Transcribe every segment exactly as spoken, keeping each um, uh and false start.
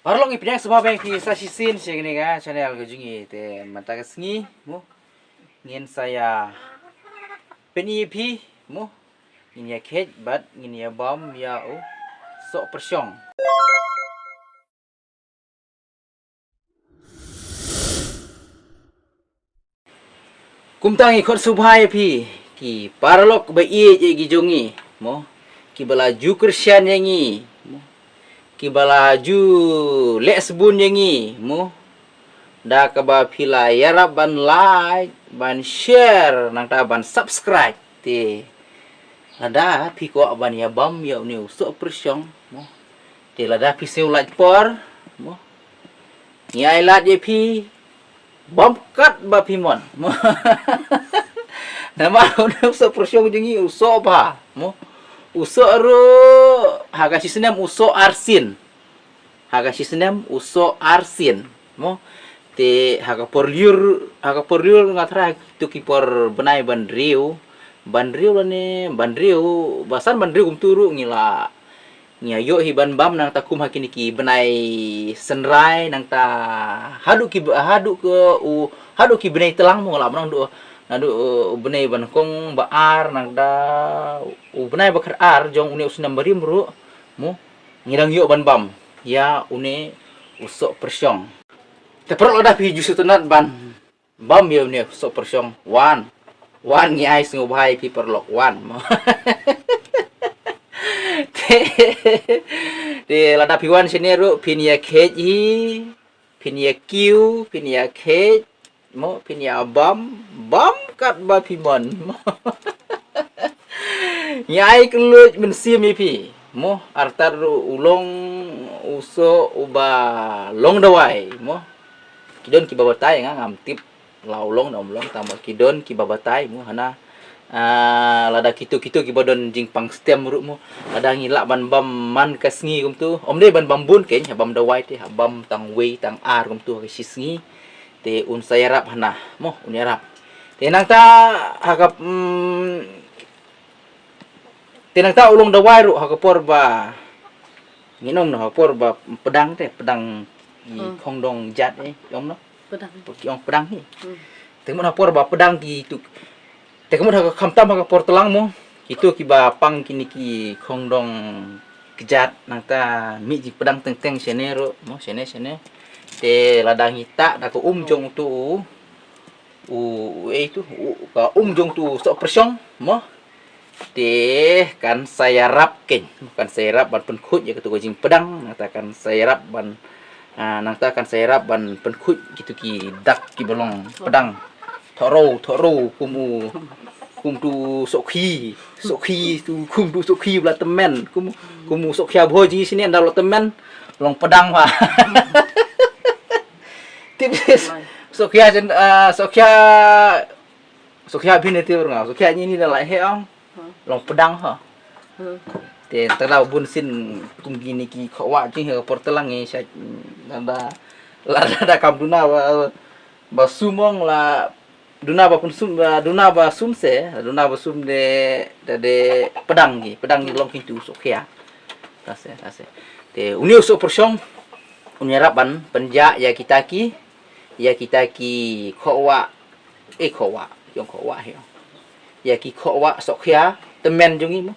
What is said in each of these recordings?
Paralok, ngi pdiang sngewbha ïa phi sa shisien sha kane ka channel ka jong ngi. Te mynta ka sngi mo, ngin sa ïa pyni ïa phi mo, ngin ïa kheit bad ngin ïa bam ïa u soh pyrshong. Kumta ngi khot sngewbha ïa phi ki paralok ba ïeit ïa ki jong ngi mo, kiba la ju kyrshan ïa ngi mo, kiba la ju leh sbun ïa ngi mo, da kaba phi la ïarap ban like, ban share, nangta ban subscribe. Te lada phi kwah ban ïa bam ïa une u soh pyrshong mo, te lada phi sngew lait por mo, ngi ai lad ïa phi bam katba phi mon mo. Namar une u soh pyrshong jong ngi u soh bha mo, u soh ruh ha ka shi snem u soh arsien. Ha ka shi snem u soh arsien mo. Te ha ka por lyiur, ha ka por lyiur nga tharai ha kitu ki por bnai ba hynriew, ba hynriew lane ba hynriew, ba san ba hynriew kumtu ruh ngi la, ngi ïoh hi ban bam, nangta kum ha kine ki bnai synrai, nangta haduh ki, haduh ki u, haduh ki bnai tlang mo, la bnang duh, naduh u bnai ba nyngkong, ba ar, nangta u bnai ba khatar jong une u snem barim ruh mo, ngi dang ïoh ban bam ïa une u soh pyrshong. Te paralok, lada phi ju sngewtynnat ban bam ïa une u soh pyrshong, wan, wan, ngi ai sngewbha ïa phi paralok, wan mo. Te, te lada phi wan shane ruh phin ïa kheit hi, phin ïa kiew, phin ïa kheit mo, phin ïa bam, bam katba phi mon mo. Ngi ai kylluid mynsiem ïa phi mo, artat ruh u long u soh uba long dawai mo. Ki don kiba batai, nga ngam tip la u long ne um long, tangba ki don kiba batai mo, hana. Ah, lada kitu, kitu kiba don jingpang stem ruh mo, lada ngi lah ban bam man ka sngi kumtu, ym dei ban bam bun keiñ, ha bam dawai te, ha bam tang wei tang ar kumtu ha ka shi sngi, te un sa ïarap hana mo, un ïarap. Te nangta ha ka, mm, te nangta u long dawai ruh ha ka por ba, ngi ong na, ha ka por ba pdang te, pdang ki Hmm. khongdong jat, eh, ong na. Pdang. Ki ong pdang hi. Hmm. Te mut ha por ba pdang kitu. Te mut ha ka, khamtam ha ka por tlang mo, kitu kiba pang kine ki khongdong kjat, nangta mih jingpdang teng teng shane ruh mo, shane, shane. Te lada ngi tah da ka um jong utu u, u, u, eh, tu, u, ka um jong utu u soh pyrshong mo, te kan sa ïarap keiñ, kan sa ïarap ban pynkhuid ïa katu ka jingpdang, nangta kan sa ïarap ban, ah, nangta kan sa ïarap ban pynkhuid kitu ki dak kiba long pdang. Thoh roi, thoh roi, kum u, kum tu soh khie, soh khie tu, kum tu soh khie ba la tymmen, kum, kum u soh khia bhoi jong ngi shane ynda la tymmen, long pdang bha. Tip soh khia jan, ah, soh khia, soh khia bhin te ur nga, soh khia ni ni la lai he ong. Hmm. Long pdang ha. Hmm. Te tang da bun sien kum kine ki khoh wah jong ngi ha ka por tlang ngi sha, lada, lada kam duna ba, ba sum ong la duna ba pynsum, ba duna ba sum se, duna ba sum de, de, de pdang ki, pdang ki long kitu soh khia. Ta se, ta se. Te une u soh pyrshong un ïarap ban pynjah ïa kita ki, ïa kita ki khoh wah, eh, khoh wah, ïong khoh wah hi ong. Ïa ki khoh wah soh khia tymmen jong ngi mo.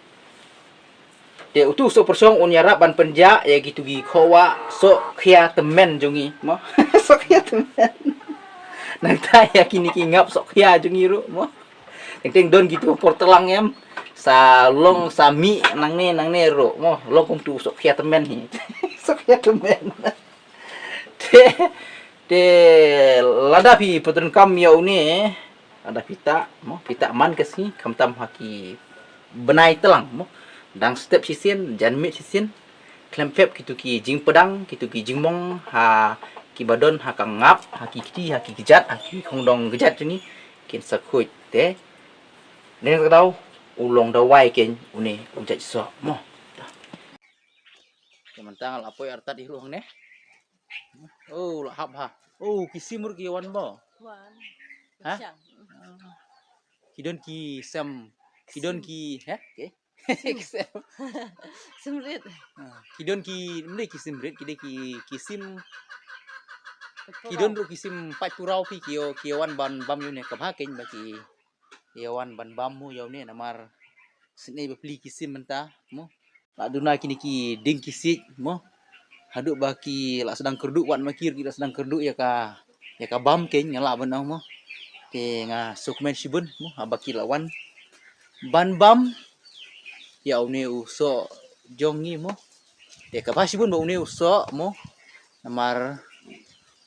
Te utu u soh pyrshong un ïarap ban pynjah ïa kitu ki khoh wah soh khia tymmen jong ngi mo. Soh khia tymmen. Nangta ïa kine ki ngap soh khia jong ngi ruh mo. Teng teng don kitu por tlang em. Sa long sa mih nangne nangne ruh mo. Long kum tu soh khia tymmen hi. Soh khia tymmen. Te, te lada phi pyndonkam ïa une, lada phi tah mo, phi tah man ka sngi, khamtam ha ki bnai tlang mo. Dang step shisien, janmiet shisien, khlem pep kitu ki jingpdang, kitu ki jingmong ha kiba don ha ka ngap, ha ki kti, ha ki kjat, ha ki khongdong kjat jong ngi, kin sa khuid te. Deng ka daw u long dawai keiñ une u jait soh mo. Te mynta nga la poi artat hi ruh hangne. Oh, la hap ha. Oh, ki sim ruh ki wan mo. Wan. Ha? Pyrshang. Ki don ki sem. Ki don ki, he? Ki? Sim rit. Ha, ki don ki, ym dei ki sim rit, ki dei ki, ki sim, ki don ruh ki sim paid puraw ki, ki ïa, ki ïa wan ban bam ïa une, kaba ha keiñ ba ki ïa wan ban bam mo ïa une, namar sngewbha ba plie ki sim mynta mo. La duna kine ki dieng ki siej mo. Haduh ba ki la sdang kyrduh, wat ma ki ruh ki la sdang kyrduh ïa ka, ïa ka bam keiñ, nga lah ban ong mo. Te nga sngewkmen shibun mo haba ki la wan ban bam ïa une u soh jong ngi mo. Te kaba shibun ba une u soh mo, namar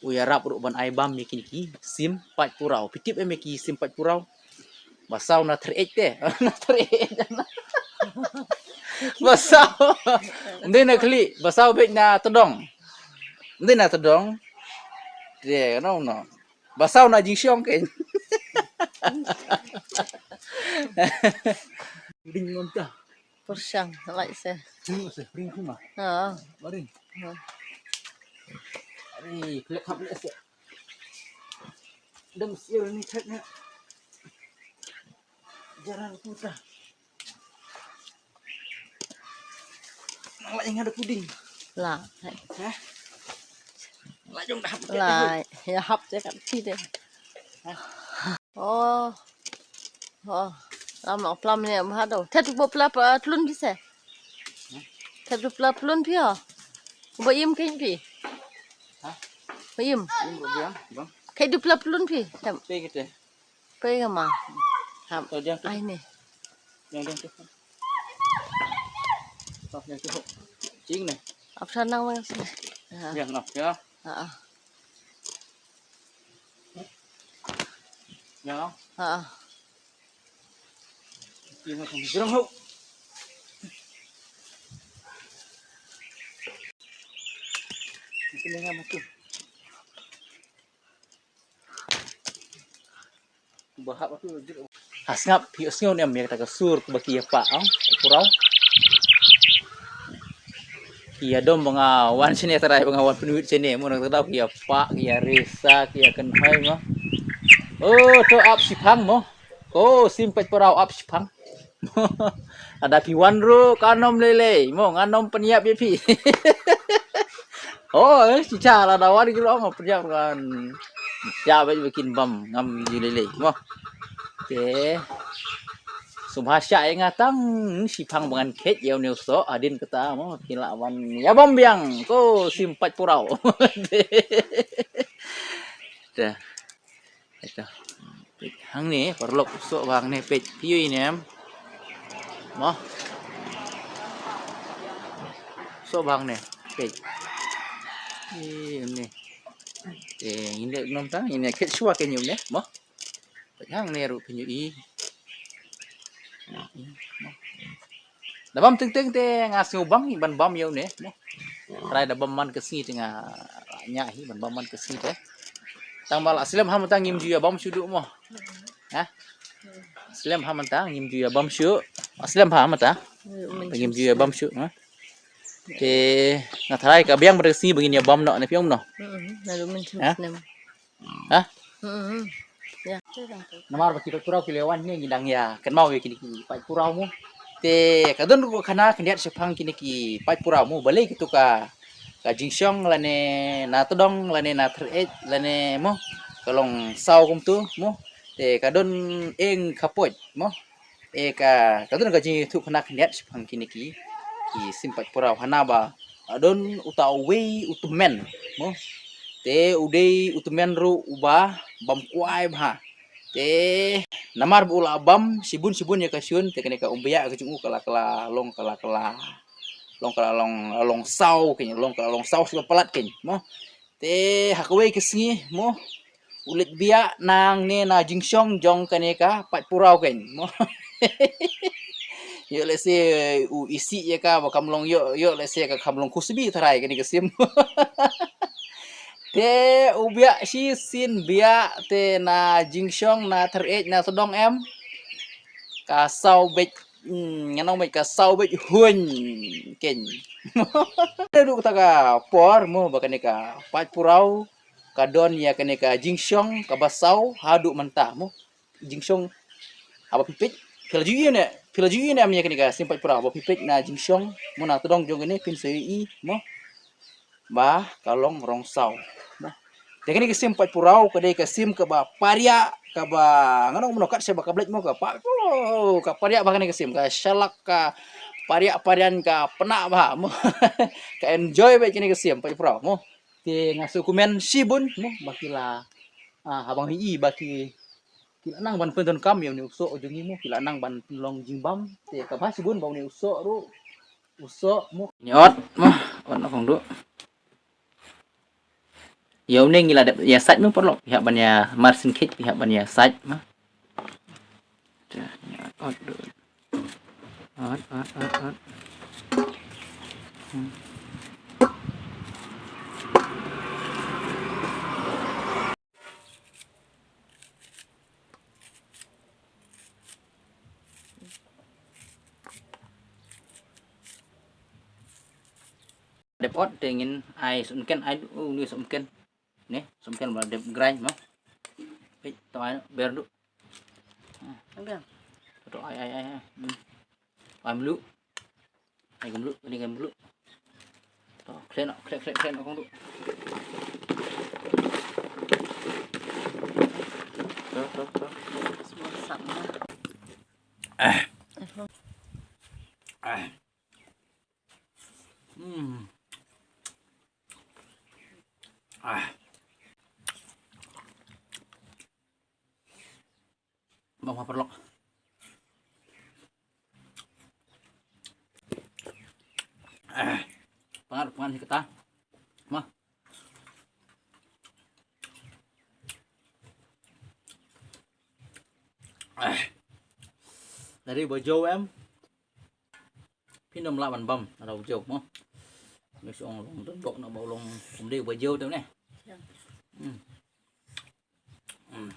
u ïarap ruh ban ai bam ïa kine ki sim paid puraw. Phi tip em ïa ki sim paid puraw? Ba saw na thyreit te. Na thyreit. Ba saw. Ym dei na khlieh, ba saw beit na tdong. Ym dei na tdong. Te no no. Ba saw na jingshong keiñ. Ding ngam ta. Pyrshang, lai se. Ring se, ring kuma. Ha. Baring. Ha. Ari, klek hap lek se. Dem sir ni thek na. Jaran puta. Lai nga da puding. La. Ha? Lai jong da hap. La, ya hap je kat ti de. Ha? Oh. Oh. Lam nok plam ne ma do. Thet bu pla pa tlun phi se. Thet bu pla tlun phi ha. Ba im kein phi. Ha? Ba im. Im ro biang, bang. Thet bu pla tlun phi. Tem. Pe kete. Pe ga ma. Hap. To diang tu. Ai ne. Diang diang tu. To diang tu. Jing ne. Ap sanang mang sini. Ha. Diang no ya. Ha. Ya. Ha. Diang no jrong ho. Itu dengan macam. Ha sngap, phi sngew ne em ïa kata ka sur ba ki ïa pah, ong, puraw. Ki ïa dom ba nga wan shane trai ba nga wan pynwit shane mo, nangta ki ïa pah, ki ïa resa, ki ïa kynhoi mo. Oh, to ap shiphang mo. Ko sim paid puraw ap shiphang. Lada phi wan ruh kan ym lei lei mo, ngan ym pynïap ïa phi. Oh, eh, shisha lada wan ki ruh ym pynïap kan. Shisha bad ba kin bam ngam ju lei lei mo. Te sngewbha shah ïa nga tang shiphang ba ngan khet ïa une u soh hadien kata mo, phi lah wan ïa bam biang ko sim paid puraw. Te. Ito. Peit hangne, paralok, u soh ba hangne, peit. Phi ïohi ne em? Mo. Soh ba hangne, peit. Ï, hangne. Te ngin leh kumno mynta, ngin ïa khet shuwa kein ïa une, mo. Peit hangne ruh phin ïohi. Da bam teng teng te nga sngew bam, ban bam ïa une mo. Trai da bam man ka sngi te nga ñiah hi ban bam man ka sngi te. Tang ba la slem ha mynta ngim ju ïa bam shuh duh mo. Ha? Slem ha mynta ngim ju ïa bam shuh. Slem ha mynta. Ngim ju ïa bam shuh, ha. Te nga trai ka biang ba da ka sngi ba ngin ïa bam noh ne, phi ong noh. Ha? Ha? Namar ba ki paid puraw ki la wan ne, ngi dang ïa kynmaw ïa kine ki paid puraw mo. Te ka don ruh ka khana khyndiat shaphang kine ki paid puraw mo, balei kito ka, ka jingshong lane na tdong lane na thyreit lane mo, ka long saw kumto mo. Te ka don eng khapoit mo. E ka, ka don ka jingïathuh khana khyndiat shaphang kine ki, ki sim paid puraw, hana ba don uta uwei u tymmen mo. Te u dei u tymmen ruh uba bam kwai bha. Te namar ba u la bam shibun shibun ïa ka shun, te kane ka umbiah ka jong u ka la, ka la long, ka la, ka la long, ka la long, long saw kein, long, ka la long saw shuwa palat kein mo. Te ha kawei ka sngi mo, u leit biah nangne na jingshong jong kane ka paid puraw kein mo. Ïoh lehse u isih ïa ka ba kam long, ïoh, ïoh lehse ka kam long khusbi tharai kane ka sim. Te u biah shisien biah te na jingshong na thyreit na tdong em. Ka saw beit, hmm, ngan ong beit ka saw beit huin kein. Te duh kata ka por mo ba kane ka paid puraw ka don ïa kane ka jingshong kaba saw haduh mynta mo. Jingshong haba phi peit, phi la ju ïohi ne, Phi la ju ïohi ne em ïa kane ka sim paid pura ba phi peit na jingshong mo, na tdong jong kane phin sa ïohi mo ba ka long rong saw mo. Te kane ka sim paid pura ka dei ka sim kaba pariah, kaba ngan ong mo kat sha ba ka blet mo, ka pa, oh, ka pariah ba kane ka sim, ka shalak, ka pariah parian, ka pynah ba mo. Ka enjoy ba kane ka sim paid pura mo. Te nga sngewkmen shibun mo ba ki la, ah, haba ngi i ba ki ki la nang ban pyndonkam ïa une u soh jong ngi mo, ki la nang ban pynlong jingbam. Te ka bha shibun ba une u soh ruh, u soh mo. Ni ot mo, ot na kong du. Ïa une ngi la dep ïa sait mo paralok, ïa ban ïa marsin khit, ïa ban ïa sait mo. Te ni ot, ot du. Ot, ot, ot, ot. Hmm. Dep ot te ngin ai sumken, ai u ni sumken. Ni sumken ba dep grind mo. Peit to ai ber du. Agam. To ai ai ai ai. Hmm. Ai mluh. Ai mluh, ni kan mluh. To khleh noh, khleh khleh khleh noh kong du. To to to. Semua sap na. Ah. Ah. Hmm. Ah. Bang ma paralok. Ah. Pangan pangan hi kata. Ma. Ah. Dari ba jew em. Phin ym lah ban bam, ada u jew mo. Ni shu ong long dok na ba long kum dei ba jew te ne. Hmm. Hmm.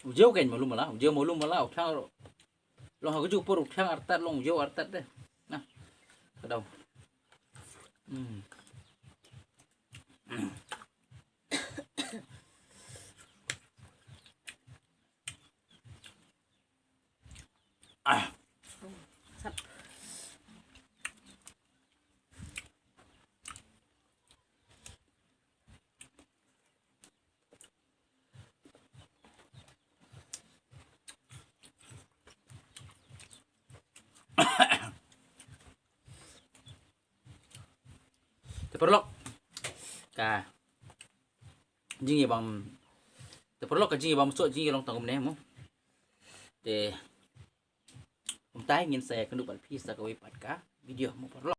U jew kein malu mala, u jew malu mala, u thang ro. Long ha ka ju por u thang artat, long u jew artat de. Na. Ka dau. Hmm. Hmm. Ah. Sap. Te paralok. Ka jingïabam. Te paralok ka jingïabam soh jingïalong tang kumne mo. Te kumta ngin sa ïakynduh bad phi sa kawei pat ka video mo paralok.